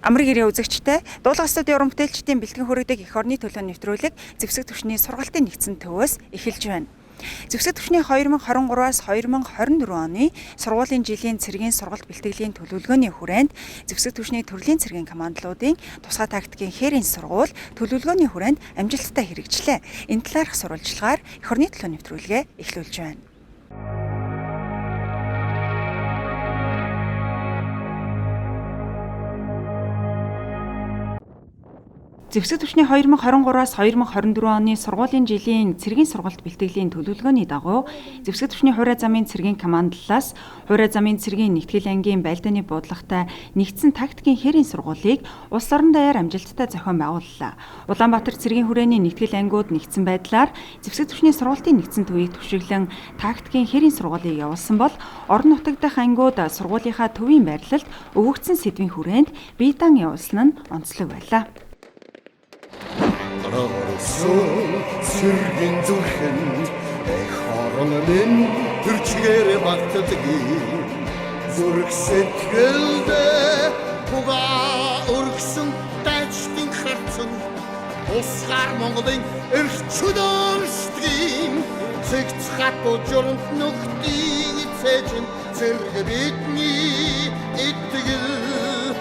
Амрыг ирээ үзэгчтэй дуулах студийн уран бүтээлчдийн бэлтгэн хүргэдэг эх орны төлөө нэвтрүүлэг зэвсэг түвшний сургалтын нэгдсэн төвөөс эхэлж байна. Зэвсэг түвшний 2023-аас 2024 оны сургуулийн жилийн цэргийн сургалт бэлтгэлийн төлөвлөгөөний хүрээнд зэвсэг түвшний төрлийн цэргийн командлуудын тусгай тактикийн хээрийн сургууль төлөвлөгөөний хүрээнд амжилттай хэрэгжлээ. Энэ талаарх сурвалжлагаар эх орны төлөө нэвтрүүлгээ эхлүүлж байна. Зэвсэг түвшний 2023-аас 2024 оны сургуулийн жилийн цэргийн сургалт бэлтгэлийн төлөвлөгөөний дагуу зэвсэг түвшний хуурай замын цэргийн командлалаас хуурай замын цэргийн нэгтгэл ангийн байлдааны буудлагатай нэгдсэн тактикийн хээрийн сургуулийг улс орон даяар амжилттай зохион байгууллаа. Улаанбаатар цэргийн хүрээний нэгтгэл ангиуд нэгдсэн байдлаар зэвсэг түвшний сургалтын нэгдсэн төвийг түвшиглэн тактикийн хээрийн сургуулийг явуулсан бол орон нутаг дахь ангиуд сургуулийнхаа төвийн байрлалд өгөгдсөн сэдвийн хүрээнд бие даан явуулсан нь онцлог байлаа. Цэргийн зүрхэнд эх орон минь тэр чигээр багтдгийг зүрх сэтгэлдээ буга өргсөн дайчдын харцан тусгаар Монголын эрчүүд өрсдгийн цэгц хатуу журамт нүхтийн цэжин цэрэг бидний итгэл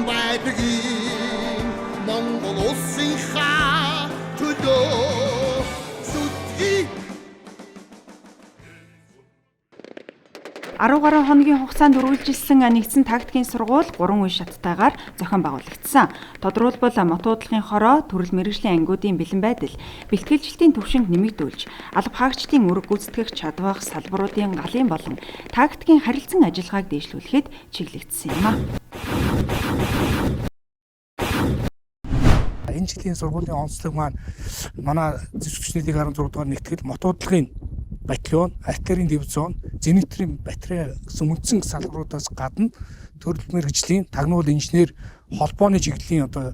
байдгийн Монгол улсынхаа төлөө зүтгэе. 10 гаруй хоногийн хугацаанд үргэлжилсэн нэгдсэн тактикийн сургууль 3 үе шаттайгаар зохион байгуулагдсан. Тодруулбал мотуудлахын хороо, төрөл мэргэжлийн ангиудын бэлэн байдал, бэлтгэлжилтийн түвшинг нэмэгдүүлж, алба хаагчдын үүрэг гүйцэтгэх чадвах, салбаруудын галын болон тактикийн харилцан ажиллагааг дээшлүүлэхэд чиглэгдсэн юм а. Энэ жилийн сургуулийн онцлог маань манай зэвсэг түвшний 1.16 дугаар нэгтгэл мотуудлагын батальон, артиллерийн дивизион, зенитрийн батарей гэсэн үндсэн салбаруудаас гадна төрөл мэргэжлийн тагнуул инженер холбооны чиглэлийн одоо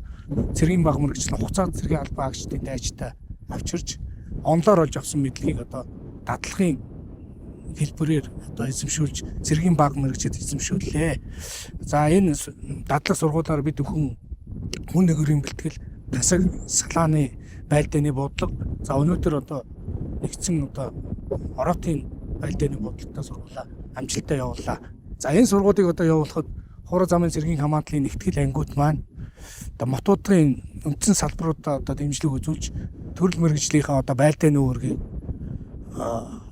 цэргийн баг мэргэжлийн хугацаа цэргийн албан хаагчдын дайчтай авчирч онлоор олж авсан мэдлэгийг одоо дадлагын хэлбэрээр одоо эзэмшүүлж цэргийн баг мэргэжид эзэмшүүллээ. За энэ дадлаг сургуулиар бид бүхэн хүн нэгрийн бэлтгэл тасаг салааны байлдааны бодлого за өнөөдөр одоо нэгдсэн одоо ороотын байлдааны бодлоготой сургуулаа амжилттай явууллаа. За энэ сургуулийг одоо явуулахад хуруу замын цэргийн командлын нэгтгэл ангиуд маань одоо мотуудын үндсэн салбаруудаа одоо дэмжлэг үзүүлж төрөл мэргэжлийнхаа одоо байлдааны үүргийг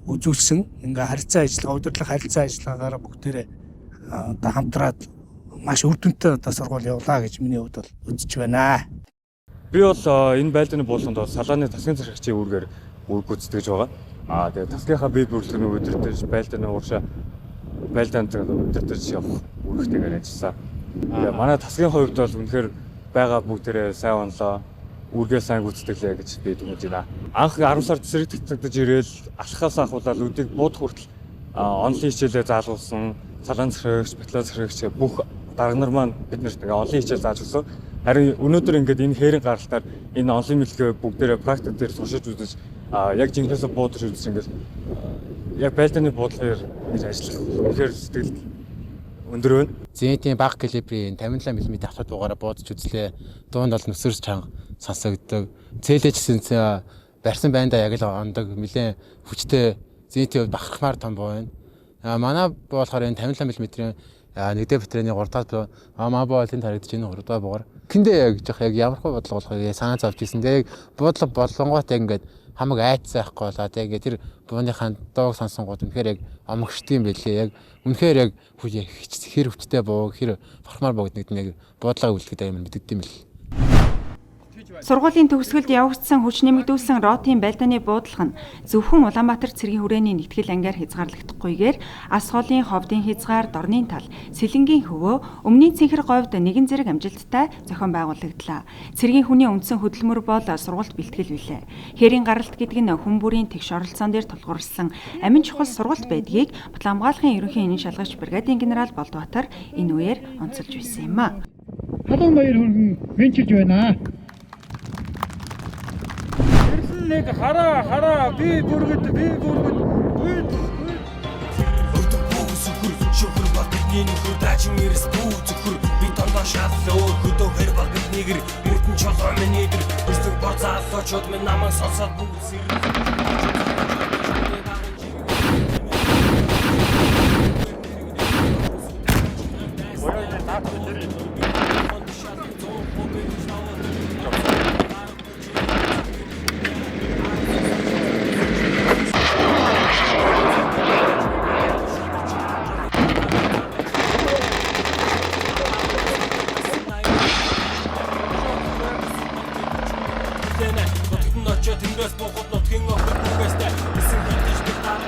үзүүлсэн ингээ харилцан ажиллагаа удирдлага харилцан ажиллагаагаар бүгдээрээ одоо хамтраад маш үр дүнтэй одоо сургууль явуулаа гэж миний хувьд бол үзэж байна. Би бол энэ байлдааны буулганд бол салааны тасгийн захирагчийн үүргээр үүрэг гүйцэтгэж байгаа. Аа тэгээ тасгийнхаа бие бүрэлдэхүүнийг удирдах, байлдааны ууршаа байлдаанд удирдах явах үүрэгтэйгээр ажилласан. Тэгээ манай тасгийн хувьд бол үнэхээр байгаа бүгдээрээ сайн онлоо, үүргээ сайн гүйцэтгэлээ гэж би дүгнэж байна. Анх 10 сард сэрэгдэгдэж ирээл алхахаас ахуулаад өдийг буудах хүртэл онлын хичээлээ заалгуулсан, салаан захирагч, батальон захирагч бүх дарга нар маань бид нарт ингээ онлын хичээл зааж өгсөн. Харин өнөөдөр ингээд энэ хээрийн гаралтаар энэ онлын мэдлэгээ бүгдээрээ практик дээр туршиж үзэж яг жинхнээсээ буудаж үзэж ингээд яг байлдааны буудлаар ингэж ажиллах үнэхээр сэтгэл өндөр байна. Зенитийн бага калибрийн 57 мм автод буугаараа буудаж үзлээ. Дуунд бол нүсэрч чанга сонсогддог. Цээлэжсэн барьсан байндаа яг л ондог. Нилээн хүчтэй зенитийн хувьд бахархмаар том буу байна. Манай буу болохоор энэ 57 мм-ийн нэгдээ батарейны 3 дахь буу. Маа буу бол энд харагдаж энэ 3 дахь буугаар. Эхэндээ яг жоох яг ямархуу бодлого болохыг санаа зовж ирсэн. Тэгээ яг буудлага болонгоот яг ингээд хамаг айц байхгүй болоод яг ингээд тэр бууныхаа дууг сонсонгууд үнэхээр яг омогшдог юм байлээ. Яг үнэхээр яг хэр хүчтэй буу, хэр бахархмаар буу гэдэг нь яг буудлага үлдэхэд амар мэдэгдэм бэл. Сургуулийн төгсгөлд явагдсан хүч нэмэгдүүлсэн ротын байлдааны буудлага нь зөвхөн Улаанбаатар цэргийн хүрээний нэгтгэл ангиар хязгаарлагдахгүйгээр ас хоолын ховдын хязгаар, дорны тал, сэлэнгийн хөвөө, өмнгийн цэнхэр говьд нэгэн зэрэг амжилттай зохион байгуулагдлаа. Цэргийн хүний үндсэн хөдөлмөр бол сургалт бэлтгэл билээ. Хээрийн гаралт гэдэг нь хүн бүрийн тэгш оролцоон дээр тулгуурласан амин чухал сургалт байдгийг Батламгаалгын ерөнхий энийн шалгагч бригадын генерал Болдбаатар энэ үеэр онцолж байсан юм а. Халуун баяр хүргэн мэнчилж байна. Ирсэн нэг хараа хараа би бүргэд би бүргэд би Шүхэр шүхэр ба бидний нөхөр дажин эрс бүү зөвхөр би дондоо шаллаа хөдөө Тигр Бүтэн чолгой минь идэр Өсдөг бор залуучууд минь намайг сонсоод бүгд сэрэг. Нутагт нь очиод тэндээс буухад нутгийн охид бүгээстэй исэн хилдэж би таа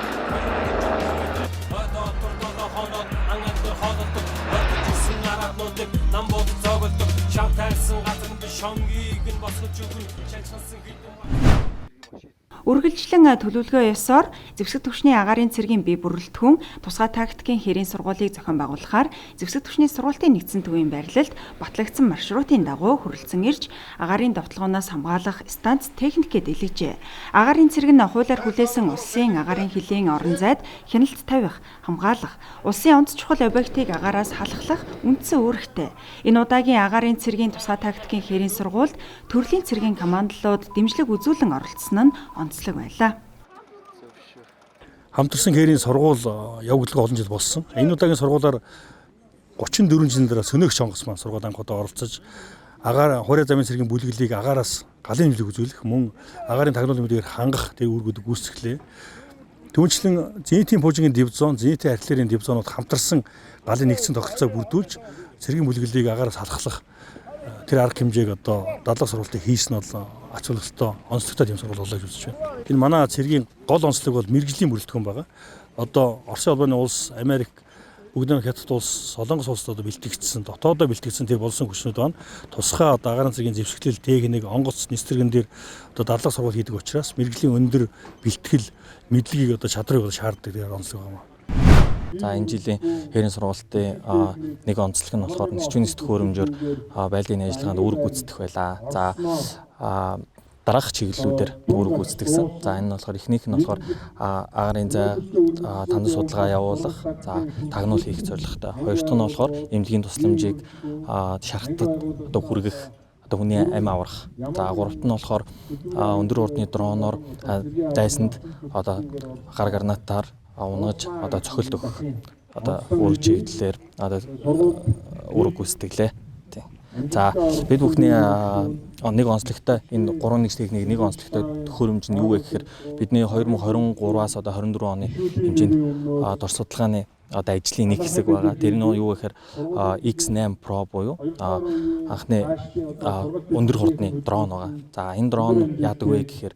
дотор долоо хоноод анган дээр хоололдог бодож исэн арабнуудыг нам бод зоголдог шав тайлсан газар нь шонгийг нь босгож өгнө шалжсан хэдэн. Үргэлжлэн төлөвлөгөө ёсоор зэвсэг түвшний агаарын цэргийн бие бүрэлдэхүүн тусгай тактикийн хэрийн сургуулийг зохион байгуулахаар зэвсэг түвшний сургуулийн нэгдсэн төвийн байрлалд батлагдсан маршрутын дагуу хүрэлцэн ирж агаарын довтлогоноос хамгаалах станц техникээ дэлгэжээ. Агаарын цэрэг нь хуулиар хүлээсэн улсын агаарын хилийн орон зайд хяналт тавих, хамгаалах, улсын онц чухал объектыг агаараас халахлах үндсэн үүрэгтэй. Энэ удаагийн агаарын цэргийн тусгай тактикийн хэрийн сургуульд төрлийн цэргийн командлууд дэмжлэг үзүүлэн оролцсон нь онцлог байлаа. Хамтарсан хээрийн сургууль явагдлага олон жил болсон. Энэ удаагийн сургуулиар 34 жилийн дараа сөнөөгч онгоц маань сургууль анх удаа оролцож агаар хуурай замын цэргийн бүлэглэлийг агаараас галын нэмлэг үзүүлэх, мөн агаарын тагнуулын мэдэгээр хангах тэр үүргүүдийг гүйцэтгэлээ. Түүнчлэн зенитийн пуужингийн дивизион, зенитийн артиллерийн дивизионууд хамтарсан галын нэгдсэн тогтолцоог бүрдүүлж цэргийн бүлэглэлийг агаараас халахлах тэр арга хэмжээг одоо дадлага сургалтыг хийсэн нь бол ач холбогдолтой онцлогтой тийм сургууль боллоо гэж үзэж байна. Энэ манай цэргийн гол онцлог бол мэргэжлийн бүрэлдэхүүн байгаа. Одоо Оросын холбооны улс, Америк, Бүгд Хятад улс, Солонгос улсад одоо бэлтгэгдсэн, дотоодоо бэлтгэгдсэн тэр болсон хүчнүүд байна. Тусгай одоо агаарын цэргийн зэвсэгтэл, техник, онгоц, нистрэгэн дээр одоо дадлага сургууль хийдэг учраас мэргэжлийн өндөр бэлтгэл, мэдлэгийг одоо чадрыг бол шаарддаг тэр онцлог байна. За энэ жилийн хээрийн сургалтын нэг онцлог нь болохоор нисчүүнээс төхөөрөмжөөр байлын ажиллагаанд үүрэг гүйцэтгэх байлаа. За дараах чиглэлүүдээр үүрэг гүйцэтгсэн. За энэ нь болохоор эхнийх нь болохоор агарын зай танай судалгаа явуулах, за тагнуул хийх зорилготой. Хоёр дахь нь болохоор эмнэлгийн тусламжийг шархтад одоо хүргэх, одоо хүний амь аврах. За гуравт нь болохоор өндөр хурдны дроноор дайсанд одоо гар гранатаар унаж одоо цохилт өгөх одоо үүрэг чиглэлээр одоо үүрэг гүйцэтгэлээ. За бид бүхний нэг онцлогтой энэ 3-1 техник нэг онцлогтой төхөөрөмж нь юу вэ гэхээр бидний 2023-аас одоо 24 оны хэмжээнд дор судалгааны одоо ажлын нэг хэсэг байгаа. Тэр нь юу гэхээр X8 Pro буюу анхны өндөр хурдны дрон байгаа. За энэ дрон яадаг вэ гэхээр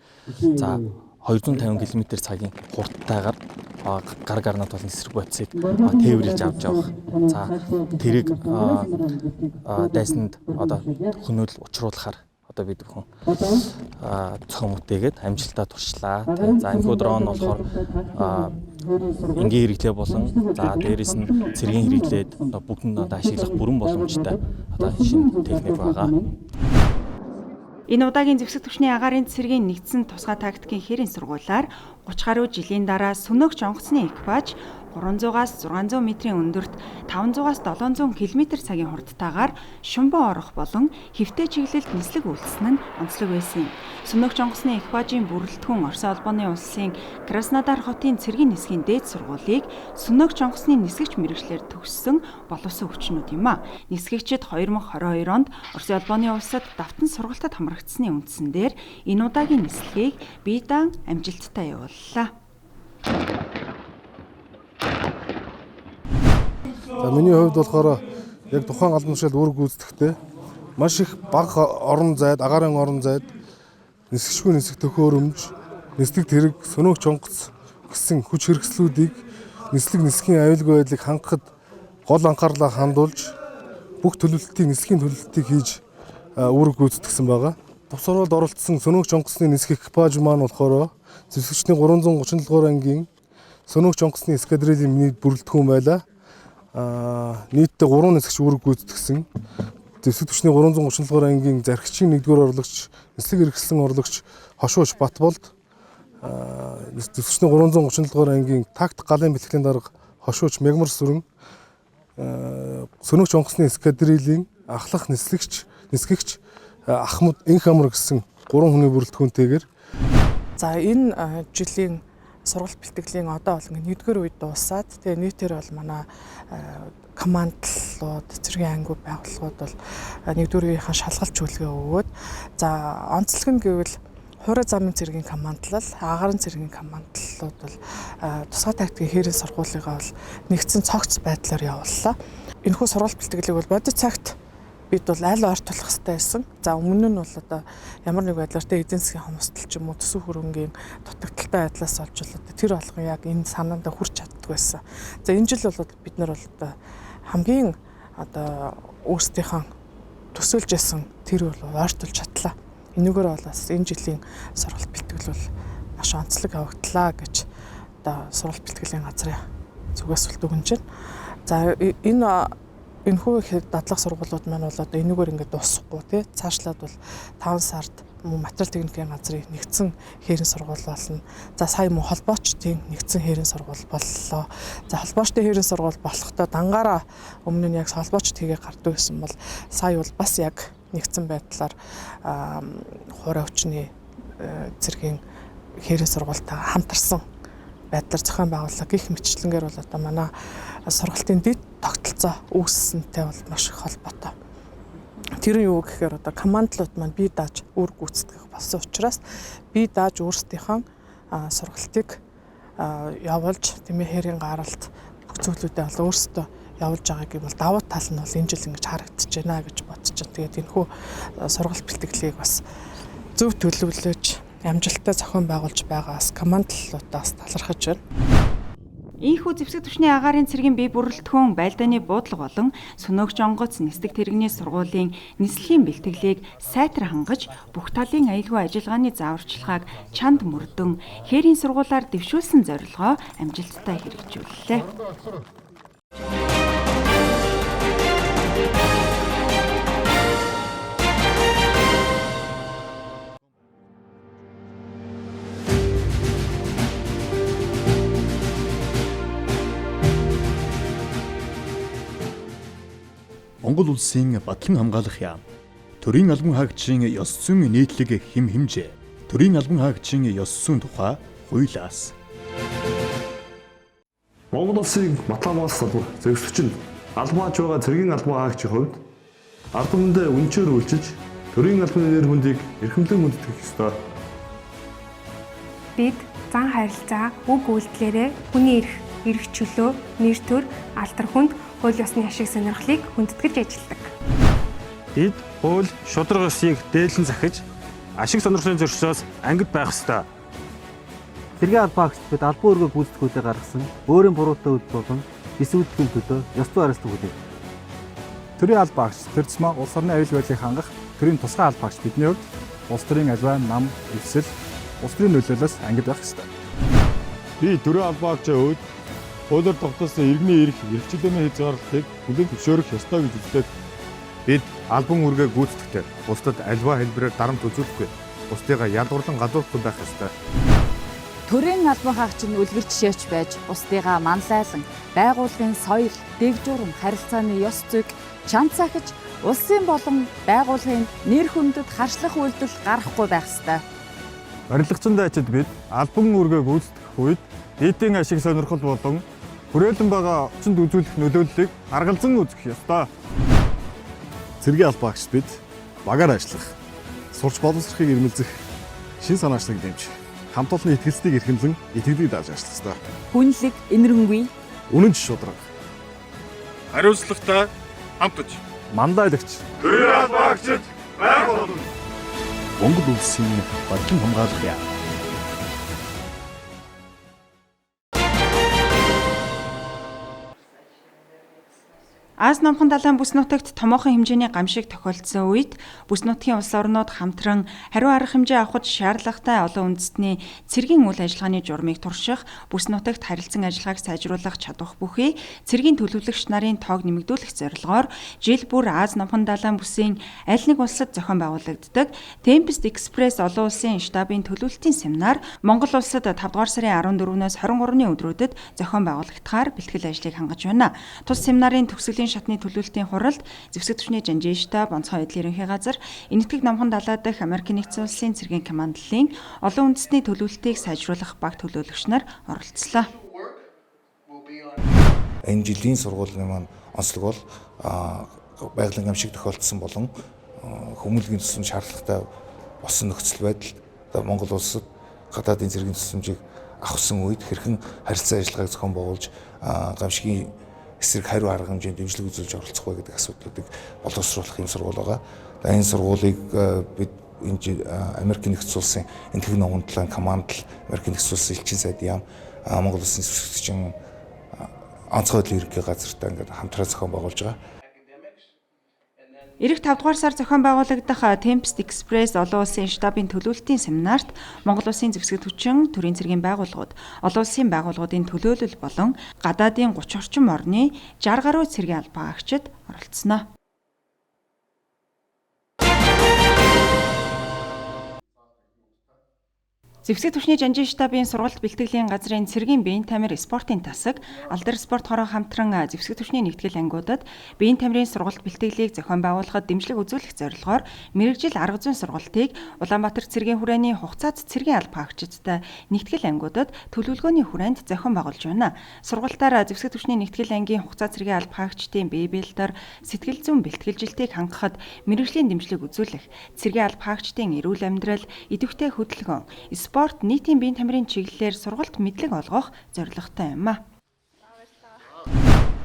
за 250 км цагийн хурдтайгаар гар гранат болон эсрэг бодисыг тээвэрлж авч явах. За тэрийг дайсанд одоо хөнөөл учруулахаар одоо бид бүхэн зохион бүтээгээд амжилтаа туршлаа. За энэхүү дрон болохоор энгийн хэрэглээ болон за дээрэс нь цэргийн хэрэглээд одоо бүгдэнд одоо ашиглах бүрэн боломжтой одоо шинэ техник байгаа. Энэ удаагийн зэвсэг түвшний агаарын цэргийн нэгдсэн тусгай тактикийн хэрийн сургуулиар 30 гаруй жилийн дараа сөнөөгч онгоцны экипаж 300-аас 600 метрийн өндөрт 500-аас 700 км цагийн хурдтайгаар шумбан орох болон хэвтэй чиглэлд нислэг үйлдсэн нь онцлог байсан юм. Сөнөөгч онгоцны экипажийн бүрэлдэхүүн Оросын холбооны улсын Краснодар хотын цэргийн нисхийн дээд сургуулийг сөнөөгч онгоцны нисгэгч мэргэжлээр төгссөн боловсон хүчнүүд юм а. Нисгэгчид 2022 онд Оросын холбооны улсад давтан сургалтад хамрагдсаны үндсэн дээр энэ удаагийн нислэгийг бие даан амжилттай явууллаа. За миний хувьд болохоор яг тухайн албан тушаалд үүрэг гүйцэтгэхдээ маш их бага орон зайд, агаарын орон зайд нисгшгүй нисэх төхөөрөмж, нислэг тэрэг, сөнөөгч онгоц гэсэн хүч хэрэгслүүдийг нислэг нисхийн аюулгүй байдлыг хангахад гол анхаарлаа хандуулж бүх төлөвлөлтийг нислэгийн төлөвлөлтийг хийж үүрэг гүйцэтгсэн байгаа. Тус сургуульд оролцсон сөнөөгч онгоцны нисэх экипаж маань болохоор зэвсэгчний 337 дугаар ангийн сөнөөгч онгоцны эскадрилийн миний бүрэлдэхүүн байлаа. Нийтдээ 3 нисгч үүрэг гүйцэтгсэн. Зэвсэг түвшний 337 дугаар ангийн зархичийн 1-р орлогч, нислэг хэрэгсэлсэн орлогч Хошууч Батболд, зэвсэгчний 337 дугаар ангийн такт галын бэлтгэлийн дарга Хошууч Мягмар Сүрэн, сөнөөгч онгоцны эскадрилийн ахлах нислэгч нисгэгч Ахмад Инхамар гэсэн 3 хүний бүрэлдэхүүнтэйгээр. За, энэ жилийн сургалт бэлтгэлийн одоо бол ингээд нэгдүгээр үед дуусаад, тэгээ нийтээр бол манай командлууд, цэргийн ангиуд, байгууллагууд бол нэгдүгээр үеийнхээ шалгалт чүүлгээ өгөөд, за, онцлог нь гэвэл хуурай замын цэргийн командлал, агаарын цэргийн командлууд бол тусгай тактикийн хээрийн сургуулигаа бол нэгдсэн цогц байдлаар явууллаа. Энэхүү сургалт бэлтгэлийг бол бодит цагт бид бол аль ортолох хэрэгтэй байсан. За, өмнө нь бол одоо ямар нэг байдлаар тэ эдийн засгийн хомсдол ч юм уу, төсөв хөрөнгийн дутагдалтай байдлаас олж бол одоо тэр болгон яг энэ санаандаа хүрч чаддаггүй байсан. За, энэ жил бол бид нар бол одоо хамгийн одоо өөрсдийнхөө төсөөлж байсан тэр бол ойртолж чадлаа. Энүүгээр бол бас энэ жилийн сургалт бэлтгэл бол маш онцлог явагдлаа гэж одоо сургалт бэлтгэлийн газрын зүгээс бол дүгнэж байна. За, энэхүү дадлах сургуулиуд маань бол одоо энүүгээр ингээд дуусахгүй, тий, цаашлаад бол 5 сард мөн материал техникийн газрын нэгдсэн хээрийн сургууль болно. За, сая мөн холбоочдын нэгдсэн хээрийн сургууль боллоо. За, холбоочдын хээрийн сургууль болохдоо дангаараа өмнө нь яг холбоочд хийгээ гардаг гэсэн бол сая бол бас яг нэгдсэн байдлаар хуурай хүчний цэргийн хээрийн сургуультай хамтарсан байдлаар зохион байгууллаа. Гэх мэтчлэнгээр бол одоо манай сургалтын дэд тогтолцоо үүссэнтэй бол маш их холбоотой. Тэр нь юу гэхээр одоо командлууд маань бие дааж үр гүйцэтгэх болсон учраас бие дааж өөрсдийнхөө сургалтыг явуулж, тийм ээ, хээрийн гаралт бүх зүйлүүдээ бол өөрсдөө явуулж байгааг юм бол давуу тал нь бол энэ жил ингэж харагдаж байна гэж бодож байна. Тэгээд энэхүү сургалт бэлтгэлийг бас зөв төлөвлөж, амжилттай зохион байгуулж байгаас командлуудаас талархаж байна. Ийхүү зэвсэг түвшний агаарын цэргийн бие бүрэлдэхүүн, байлдааны буудлага болон сөнөөгч онгоц, нисдэг тэрэгний сургуулийн нислэгийн бэлтгэлийг сайтар хангаж, бүх талын аюулгүй ажиллагааны зааварчилгааг чанд мөрдөн хээрийн сургуулиар дэвшүүлсэн зорилгоо амжилттай хэрэгжүүллээ. Монгол улсын Батлан хамгаалах яам. Төрийн албан хаагчийн ёс зүйн нийтлэг хэм хэмжээ. Төрийн албан хаагчийн ёс зүйн тухай хуулиас. Монгол улсын Батлан хамгаалах салбар зэгсвч нь албан хаач байгаа цэргийн албан хаагчийн хувьд ард түмэндээ үнчээр үйлчилж, төрийн албаны нэр хүндийг эрхэмлэн хүндэтгэх ёстой. Бид зан харилцаа, үг үйлдэлээрээ хүний эрх, эрх чөлөө, нэр төр, алдар хүнд, хууль ёсны ашиг сонирхлыг хүндэтгэж ажилладаг. Бид хууль, шударга ёсыг дээдлэн захиж, ашиг сонирхлын зөрчлөөс ангид байх ёстой. Цэргийн албан хаагчид бид албан үүргээ гүйцэтгэх үедээ гаргасан өөрийн буруутай үйлдэл болон эсвэрлэхийн төлөө ёс зүй хариуцлага хүлээнэ. Төрийн албан хаагч тэр тусмаа улс орны аюул байдлыг хангах төрийн тусгай албан хаагч бидний хувьд улс төрийн аливаа нам, эвсэл, улс төрийн нөлөөллөөс ангид байх ёстой. Би төрийн албан хаагчийн хувьд хуулиар тогтоосон иргэний эрх, эрх чөлөөний хязгаарлалтыг хүлээн зөвшөөрөх ёстой гэж үздэг. Бид албан үүргээ гүйцэтгэхдээ бусдад аливаа хэлбэрээр дарамт үзүүлэхгүй, бусдыгаа ялгуурлан гадуурхгүй байх ёстой. Төрийн албан хаагч нь үлгэр жишээч байж, бусдыгаа манлайлан, байгууллагын соёл, дэг журам, харилцааны ёс зүйг чанд сахиж, улсын болон байгууллагын нэр хүндэд харшлах үйлдэл гаргахгүй байх ёстой. Барилгачин дайчид бид албан үүргээ гүйцэтгэх үед нийтийн ашиг сонирхол болон хүрээлэн байгаа орчинд үзүүлэх нөлөөллийг харгалзан үзэх ёстой. Цэргийн албан хаагчид бид багаар ажиллах, сурч боловсрохыг эрмэлзэх, шин санаачлалыг дэмжих, хамт олонны итгэлцнийг эрхэмлэн итгэлийг дааж ажиллах ёстой. Хүнлэг, энэрэнгүй, үнэн шударга, хариуцлагатай хамтж манлайлагч төрийн албан хаагчид байх болно. Монгол улсын Батлан хамгаалах яам. Аз Номхон далайн бүс нутагт томоохон хэмжээний гамшиг тохиолдсон үед бүс нутгийн улс орнууд хамтран хариу арга хэмжээ авахд шаардлагатай олон үндэстний цэргийн үйл ажиллагааны журмыг турших, бүс нутагт харилцан ажиллагааг сайжруулах чадвах бүхий цэргийн төлөвлөгч нарын тоог нэмэгдүүлэх зорилгоор жил бүр Аз Номхон далайн бүсийн аль нэг улсад зохион байгуулагддаг Tempest Express олон улсын штабын төлөвлөлтийн семинар Монгол улсад 5 дугаар сарын 14-өөс 23-ны өдрүүдэд зохион байгуулагдахаар бэлтгэл ажлыг хангаж байна. Тус семинарын төгсгөлийн зөрчлийн шатны төлөөлтийн хуралд зэвсэг түвшний Жанжин штаб, онцгой байдлын ерөнхий газар, Энэтхэг Номхон далай дахь Америк нэгдсэн улсын цэргийн командлалын олон үндэсний төлөвлөлтийг сайжруулах баг төлөөлөгч нар оролцлоо. Энэ жилийн сургуулийн маань онцлог бол байгалийн гамшиг тохиолдсон болон хүмүүнлэгийн тусламж шаардлагатай болсон нөхцөл байдал одоо Монгол улсад гадаадын цэргийн тусламжийг авсан үед хэрхэн харилцан ажиллагааг зохион байгуулж гамшигын эсрэг хариу арга хэмжээнд дэмжлэг үзүүлж оролцох вэ гэдэг асуудлуудыг боловсруулах юм сургууль байгаа. Энэ сургуулийг бид энэ Америк нэгдсэн улсын Энэтхэг номхон талын командл, Америк нэгдсэн улсын элчин сайдын яам, Монгол улсын зэвсэгчин онцгой байдлын ерөнхий газартай ингээд хамтран зохион байгуулж байгаа. Ирэх 5 дугаар сар зохион байгуулагдах Tempest Express олон улсын штабын төлөөлтийн семинарт Монгол улсын зэвсэг хүчин, төрийн цэргийн байгууллагууд, олон улсын байгууллагуудын төлөөлөл болон гадаадын 30 орчим орны 60 гаруй цэргийн албан хаагчид оролцсноо. Зэвсэг түвшний Жанжин штабын сургалт бэлтгэлийн газрын цэргийн биеийн тамир спортын тасаг Алдар спорт хороо хамтран зэвсэг түвшний нэгтгэл ангиудад биеийн тамирын сургалт бэлтгэлийг зохион байгуулахад дэмжлэг үзүүлэх зорилгоор мэргэжил арга зүйн сургалтыг Улаанбаатар цэргийн хүрээний хугацаат цэргийн алба хаагчидтай нэгтгэл ангиудад төлөвлөгөөний хүрээнд зохион байгуулж байна. Сургалтаар зэвсэг түвшний нэгтгэл ангийн хугацаа цэргийн алба хаагчдын бие бэлтээр сэтгэл зүйн бэлтгэлжилтийг хангахад мэргэжлийн дэмжлэг үзүүлэх, цэргийн алба хаагчдын эрүүл амьдрал, идэвхтэй хөдөлгөөн, спорт нийтийн биеийн тамирын чиглэлээр сургалт мэдлэг олгох зорилготой юм а.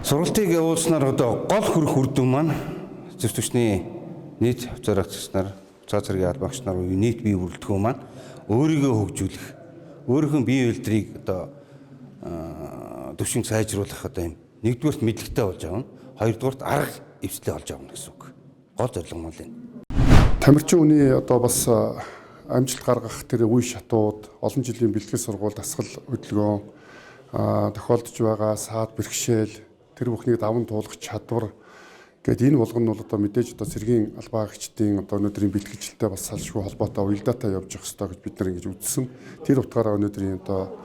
Сургалтыг явуулснаар одоо гол хүрэх үр дүн маань зэвсэг түвшний нийт хавцаарагч нар, цаа цэргийн албаагч нар нийт бие бүрэлдэхүүн маань өөрийгөө хөгжүүлэх, өөрийнх нь бие үйлдвэрийг одоо төвшинг сайжруулах одоо юм нэгдүгээрт мэдлэгтэй болж авна, хоёрдугаарт арга эвслээ олж авна гэсэн үг. Гол зорилго маань л энэ. Тамирчин хүний одоо бас амжилт гаргах тэр үе шатууд, олон жилийн бэлтгэл сургууль, дасгал хөдөлгөөн тохиолдож байгаа саад бэрхшээл, тэр бүхнийг даван туулах чадвар гээд энэ болгоно нь бол одоо мэдээж одоо цэргийн албан хаагчдын одоо өнөөдрийн бэлтгэлтэй бас салшгүй холбоотой уялдаатай явж явах ёстой гэж бид нар ингэж үзсэн. Тэр утгаараа өнөөдрийн одоо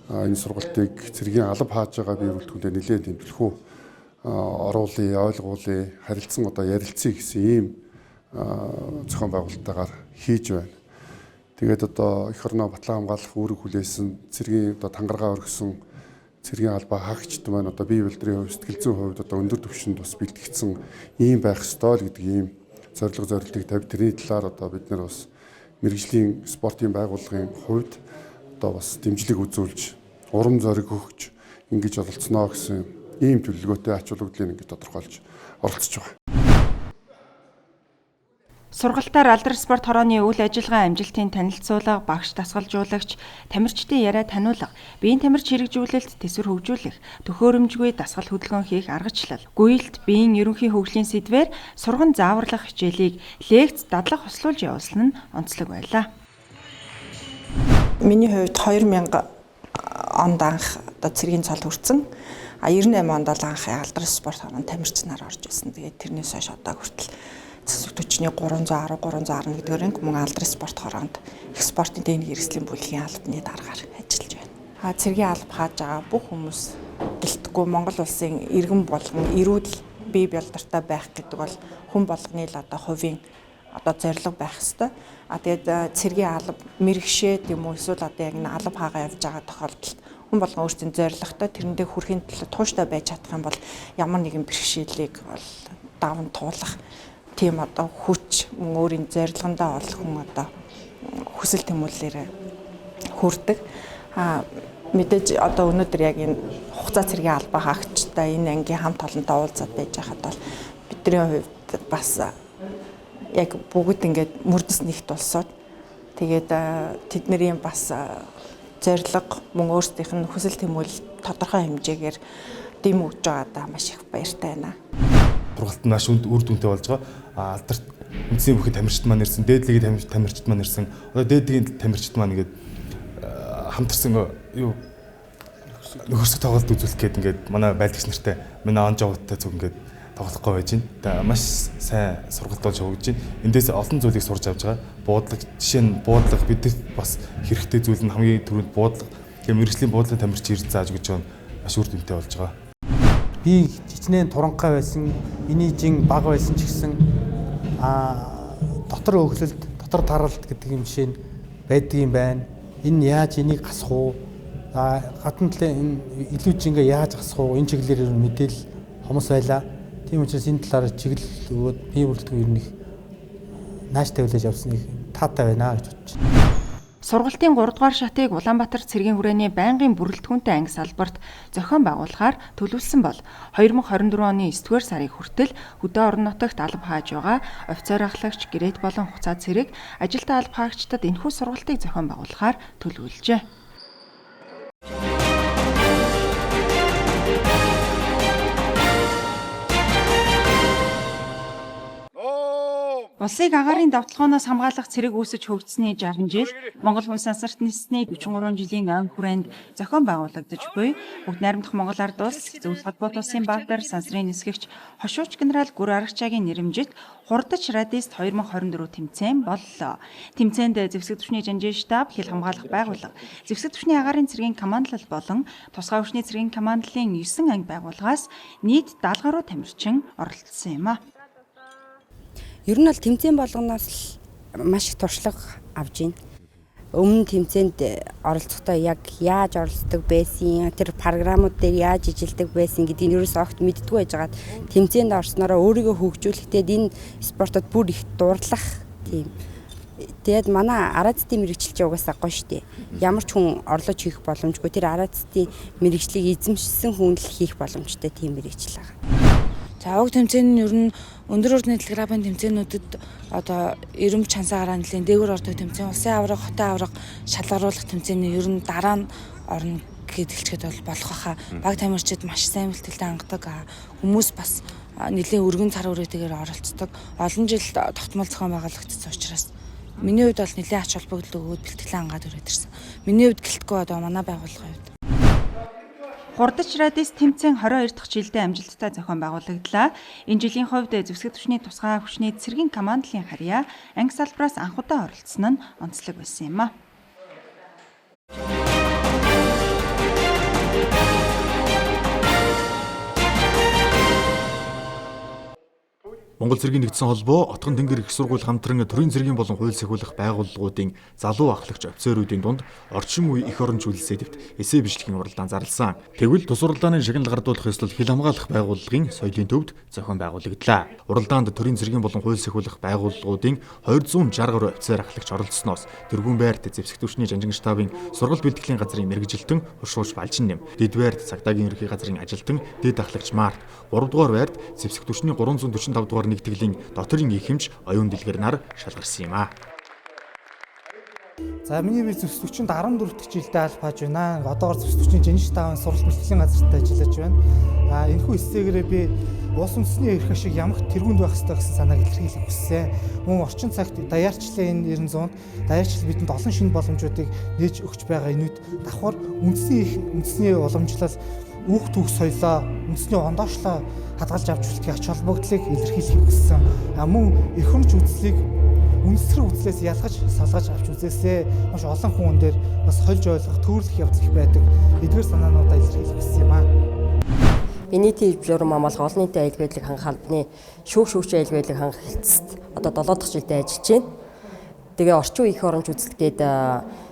энэ сургалтыг цэргийн алба хааж байгаа бие бүрэлдэхүүндээ нэлээд тэмдэглэхүү оруулъя, ойлгуулъя, харилцан одоо ярилцъя гэсэн ийм зохион байгуулалттайгаар хийж байна. Тэгээд одоо эх орноо батлан хамгаалах үүрэг хүлээсэн цэргийн одоо тангараа өргөсөн цэргийн албаа хаагчд маань одоо бие үйлдвэрийн хувьд, сэтгэл зүйн хувьд одоо өндөр түвшинд бас бэлтгэгдсэн ийм байх ёстой л гэдэг ийм зорилго зорилтыг тавь. Тэрний талаар одоо бид нар бас мэргэжлийн спортын байгууллагын хувьд одоо бас дэмжлэг үзүүлж, урам зориг өгч ингэж оролцсноо гэсэн ийм төлөвлөгөөтэй ач холбогдлыг ингэж тодорхойлж оролцож байгаа. Сургалтаар Алдар спорт хорооны үйл ажиллагаа амжилтын танилцуулга, багш дасгалжуулагч, тамирчдын яриа таниулга, биеийн тамирч хэрэгжүүлэлт төсвөр хөгжүүлэх, төхөөрөмжгүй дасгал хөдөлгөөн хийх аргачлал, гүйлт, биеийн ерөнхий хөгжлийн сэдвээр сурган зааварлах хичээлийг лекц дадлага хослуулж явуулсан нь онцлог байлаа. Миний хувьд 2000 онд анх одоо цэргийн цолд хүрсэн. 98 онд бол анх Алдар спорт хороонд тамирч нар орж ирсэн. Тэгээд тэрнээс хойш одоо хүртэл зэвсэг түвшний 310 311 дэх анги мөн Алдар спорт хороонд их спортын техник хэрэгслийн бүлгийн албаны даргаар ажиллаж байна. Цэргийн алба хааж байгаа бүх хүмүүс гэлтгүй Монгол улсын иргэн болгон эрүүл бие бэлдэртэй байх гэдэг бол хүн болгоны л одоо хувийн одоо зорилго байх ёстой. Тэгээд цэргийн алба мэрэгшээд юм уу эсвэл одоо яг энэ алба хаагаа явж байгаа тохиолдолд хүн болгон өөрсдийн зорилготой тэрэндээ хүрэхин төлөө тууштай байж чадах юм бол ямар нэгэн бэрхшээлийг бол даван туулах тийм одоо хүч мөн өөрийн зорилгондоо бол хүн одоо хүсэл тэмүүллээр хүрдэг. Мэдээж одоо өнөөдөр яг энэ хугацаа цэргийн албаа хаагчтай энэ ангийн хамт олонтой уулзаад байж байхад бол бидний хувьд бас яг бүгд ингээд мөрдөс нэгт улсууд тэгээд тэдний бас зорилго мөн өөрсдийнх нь хүсэл тэмүүлэл тодорхой хэмжээгээр дэм өгж байгаадаа маш их баяртай байна. Сургалт нь маш үр дүнтэй болж байгаа. Алдарт үндсийн бүхий тамирчид маань ирсэн, дээдлэгийн тамирчид маань ирсэн. Одоо дээдлэгийн тамирчид маань ингээд хамтарсан юу нөхөрсөг тоглолт үзүүлэх гээд ингээд манай байлдагч нартай, манай он жовттой зүг ингээд тоглохгүй байж байна. Тэгээ маш сайн сургалт болж явж байна. Эндээс олон зүйлийг сурч авч байгаа. Буудлага, жишээ нь буудлага бидэрт бас хэрэгтэй зүйл нь хамгийн түрүүнд буудлага. Тэгээ мэргэжлийн буудлын тамирч ирж зааж өгч байгаа нь маш үр дүнтэй болж байгаа. Би хичнээн туранхай байсан, миний жин бага байсан ч гэсэн дотор өглөлт, дотор таралт гэдэг юм жишээ нь байдаг юм байна. Энэ яаж энийг гасах уу? Гадна талын энэ илүү жингээ яаж гасах уу? Энэ чиглэлээр ер нь мэдээлэл хомос байлаа. Тийм учраас энэ талаар чиглэл өгөөд бие бүрэлдэхүүн ер нь их нааш тавилаж явсан их таатай байна гэж бодож байна. Сургалтын 3 дугаар шатыг Улаанбаатар цэргийн хүрээний байнгын бүрэлдэхүүнтэй анги салбарт зохион байгуулахаар төлөвлөсөн бол 2024 оны 9 дугаар сарыг хүртэл хөдөө орон нутагт алба хааж байгаа офицер ахлагч, гэрэт болон хуцаа цэрэг ажилтан алба хаагчдад энэхүү сургалтыг зохион байгуулахаар төлөвлөжээ. Улсыг агаарын давталгооноос хамгаалах цэрэг үүсэж хөгжсөний 60 жил Монгол хүн сансарт ниссний 43 жилийн ойн хүрээнд зохион байгуулагдаж буй бүгд найрамдах Монгол Ард улс Зөвлөх холбоот улсын баатар сансрын нисгэгч хошууч генерал Гүр Арагчаагийн нэрэмжит хурдч радист 2024 тэмцээн боллоо. Тэмцээнд зэвсэг түвшний жанжин штаб, хил хамгаалах байгууллага, зэвсэг түвшний агаарын цэргийн командлал болон тусгай хүчний цэргийн командлалын 9 анги байгууллагаас нийт 70 гаруй тамирчин оролцсон юм а. Ер нь бол тэмцээн болгоноос л маш их туршлага авч байна. Өмнө тэмцээнд оролцохдоо яг яаж оролцдог байсан, тэр програмууд дээр яаж ижилдэг байсан гэдгийг ерөөсөө огт мэддэггүй байжгаад тэмцээнд орсноороо өөрийгөө хөгжүүлэхдээ энэ спортод бүр их дурлах тийм. Тэгээд манай араацтын мэргэжил чи угаасаа гоё штэ. Ямар ч хүн орлож хийх боломжгүй. Тэр араацтын мэргэжлийг эзэмшсэн хүн л хийх боломжтой тийм мэргэжил байгаа. За уг тэмцээн нь ер нь өндөр ордны телеграфын тэмцээнүүдэд одоо эрэмб чансаа гараа нэлийн дээгүүр ордог тэмцээн, улсын аварга, хотын аварга шалгаруулах тэмцээний ер нь дараа нь орно гэд хэлчихэд бол болох байхаа. Баг тамирчид маш сайн бэлтгэлтэй хангадаг. Хүмүүс бас нэлийн өргөн цар үрээтэйгээр оролцдог. Олон жил тогтмол зохион байгуулагдсан учраас миний хувьд бол нэлийн ач холбогдол өгөөд бэлтгэлээ хангаад өрөөд ирсэн. Миний хувьд гэлтгүй одоо манай байгууллагын хувьд. Хурдч радист тэмцээн 22 дахь жилдээ амжилттай зохион байгуулагдлаа. Энэ жилийн хувьд зэвсэг түвшний тусгай хүчний цэргийн командлын харьяа анги салбараас анх удаа оролцсон нь онцлог байсан юм а. Монгол цэргийн нэгдсэн холбоо Отгон Тэнгэр их сургууль хамтран төрийн цэргийн болон хууль сахиулах байгууллагуудын залуу ахлагч офицеруудын дунд орчин үе эх орон чүүлсээ дэвт эсэ бичлэгийн уралдаан зарласан. Тэгвэл тус уралдааны шагнал гардуулах ёслол хил хамгаалах байгууллагын соёлын төвд зохион байгуулагдлаа. Уралдаанд төрийн цэргийн болон хууль сахиулах байгууллагуудын 260 гаруй офицер ахлагч оролцсоноос тэргүүн байрт зэвсэг түвшний жанжин штабын сургалт бэлтгэлийн газрын мэргэжилтэн Хуршууч Балжин нэм, дэд байрт цагдаагийн ерөнхий газрын ажилтан дэд ахлагч Март, 3 дугаар байрт зэвсэг түвшний 345 дугаар нэгтгэлийн доторын их хэмж оюун дэлгэр нар шалгарсан юм а. За миний би зэвсэгчэнд 14 дахь жилдээ аль пааж байна. Одоогор зэвсэгчийн жинж штабын сургалт бэлтгэлийн газарт ажиллаж байна. Энэхүү эсээгээрээ би улс үндэсний эрх ашиг ямагт тэргуунд байх ёстой гэсэн санааг илэрхийлэх хүссэн. Мөн орчин цагт даяарчлалын энэ 90-100-д даяарчлал бидэнд олон шинэ боломжуудыг нээж өгч байгаа энэ үед давхар үндэсний их үндэсний уламжлал үүх түүх соёлоо үндэсний ондоошлоо хадгалж авч үлдэхийг ач холбогдлыг илэрхийлэхийг хүссэн. Мөн эх оронч үзлийг үндэсрэг үзлээс ялгаж салгаж авч үзээсээ маш олон хүн дээр бас хольж ойлгох, төвөрлөх явдал их байдаг. Эдгээр санаануудаа илэрхийлэх хүссэн юм аа. Би нийтийн журам амгаалах олон нийтийн аюул байдлыг хангах албаны шүүх шүүгчийн аюул байдлыг хангах хэлтсэд одоо 7 дахь жилдээ ажиллаж байна. Тэгээ орчин үеийн эх оронч үзэл гээд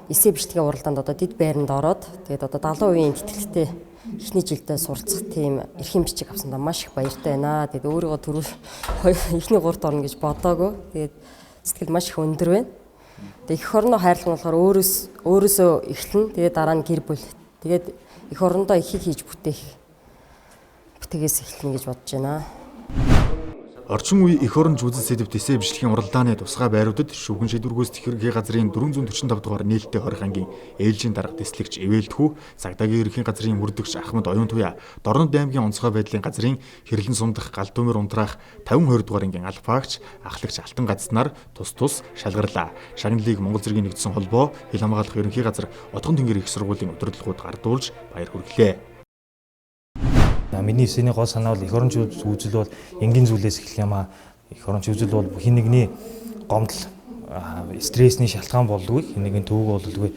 эсэ бичлэгийн уралдаанд одоо дэд байранд ороод тэгээд одоо 70% тэтгэлэгтэй эхний жилдээ суралцах тийм эрхийн бичиг авсандаа маш их баяртай байна. Тэгээд өөрийгөө түрүү эхний 3-т орно гэж бодоагүй. Тэгээд сэтгэл маш их өндөр байна. Тэгээд эх орноо хайрлах нь болохоор өөрөөсөө эхлэн тэгээд дараа нь гэр бүл. Тэгээд эх орондоо ихийг хийж бүтээх бүтээхээс эхэлнэ гэж бодож байна. Орчин үе эх оронч үзэл сэдэвт эсэ бичлэгийн уралдааны тусгай байруудад шүүхэн шийдвэр гүйцэтгэх ерөнхий газрын 445 дугаар нээлттэй хорих ангийн ээлжийн дарга дэслэгч Эвэлтхүү, цагдаагийн ерөнхий газрын мөрдөгч Ахмад Оюун Туяа, Дорнод аймгийн онцгой байдлын газрын хэрлэн сумдах гал түмэр унтраах 50 20 дугаар ангийн алфаагч, ахлагч Алтан газнаар тус тус шалгарлаа. Шагналыг Монгол цэргийн нэгдсэн холбоо, хил хамгаалах ерөнхий газар, Отгон Тэнгэр их сургуулийн удирдлагууд гардуулж баяр хүргэлээ. Миний эсэний гол санаа бол эх оронч үзэл бол энгийн зүйлээс эхлэх юм аа. Эх оронч үзэл бол хэн нэгний гомдол Стрессний шалтгаан болдгүй, нэгэн төвөг болдгүй,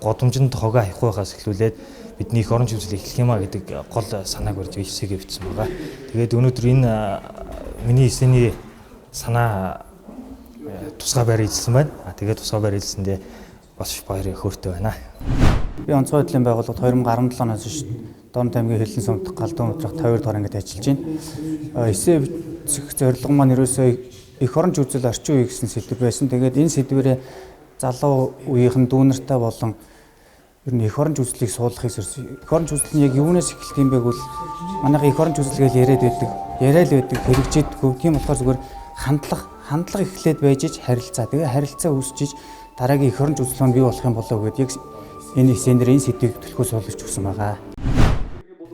годомжинд хогоо хавих байхаас эхлүүлээд бидний эх оронч үзэл эхлэх юм а гэдэг гол санааг барьж эсэгээ бичсэн байгаа. Тэгээд өнөөдөр энэ миний эсэний санаа тусгай байр эзэлсэн байна. Тэгээд тусгай байр эзэлсэндээ бас баяр хөөртэй байна. Би онцгой байдлын байгууллагад 2017 оноос хойш Дорнот аймгийн Хөлн сумдах Галдуу мудрах 52 дугаар ангид ажиллаж байна. Эсээ бичих зорилго маань ерөөсөө эх оронч үзэл орчин үе гэсэн сэдэв байсан. Тэгээд энэ сэдвэрээ залуу үеийнхэн дүүнертэй болон ер нь эх оронч үзлийг суулгахыг зорьсон. Эх оронч үзэл нь яг юунаас эхэлдэг юм бэ гэвэл манайха эх оронч үзэл гэж яриад байдаг. Яриа л байдаг, хэрэгжээдэггүй. Тийм болохоор зүгээр хандлага эхлээд байж ич харилцаа. Тэгээ харилцаа үүсчиж дараагийн эх оронч үзэл нь бий болох юм болоо гэдээ яг энэ эсэнээр энэ сэдвийг түлхүү суулгаж өгсөн байгаа.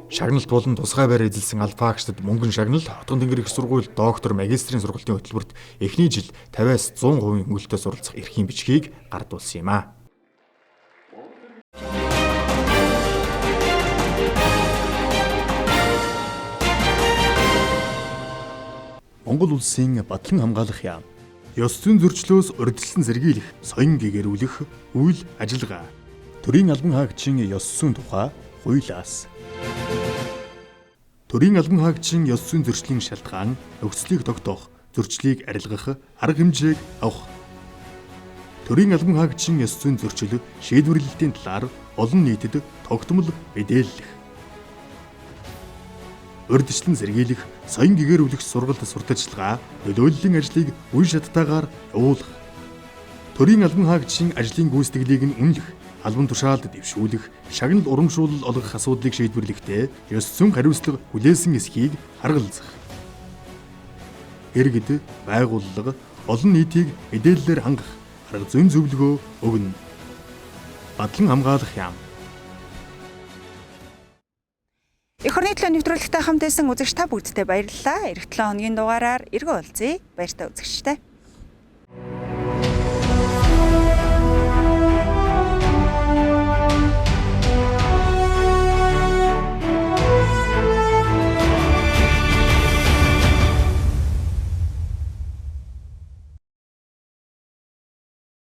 Шагналт болон тусгай байр эзэлсэн албан хаагчдад мөнгөн шагнал Хотгон Тэнгэр их сургууль доктор магистрийн сургалтын хөтөлбөрт эхний жил 50-аас 100% хөнгөлөлтөөр суралцах эрхийн бичгийг гардуулсан юм а. Монгол улсын Батлан хамгаалах яам. Ёс зүйн зөрчлөөс урьдчилан сэргийлэх, соён гэгэрүүлэх үйл ажиллагаа. Төрийн албан хаагчийн ёс зүйн тухай хуулиас. Төрийн албан хаагчийн ёс зүйн зөрчлийн шалтгаан, нөхцөлийг тогтоох, зөрчлийг арилгах арга хэмжээг авах. Төрийн албан хаагчийн ёс зүйн зөрчил шийдвэрлэлтийн талаар олон нийтэд тогтмол мэдээллэх. Урьдчилан сэргийлэх, соён гэгэрүүлэх сургалт сурталчилгаа, нөлөөллийн ажлыг үе шаттайгаар явуулах. Төрийн албан хаагчийн ажлын гүйцэтгэлийг нь үнэлэх, албан тушаалд дэвшүүлэх, шагнал урамшуулал олгох асуудлыг шийдвэрлэхдээ ёс зүйн хариуцлага хүлээсэн эсхийг харгалзах. Иргэд, байгууллага, олон нийтийг мэдээллээр хангах, арга зүйн зөвлөгөө өгнө. Батлан хамгаалах яам. Эх орны төлөө нэвтрүүлэгтэй хамт байсан үзэгч та бүгдтэй баярлалаа. Ирэх 7 хоногийн дугаараар эргэн уулзъя. Баяртай үзэгчтэй.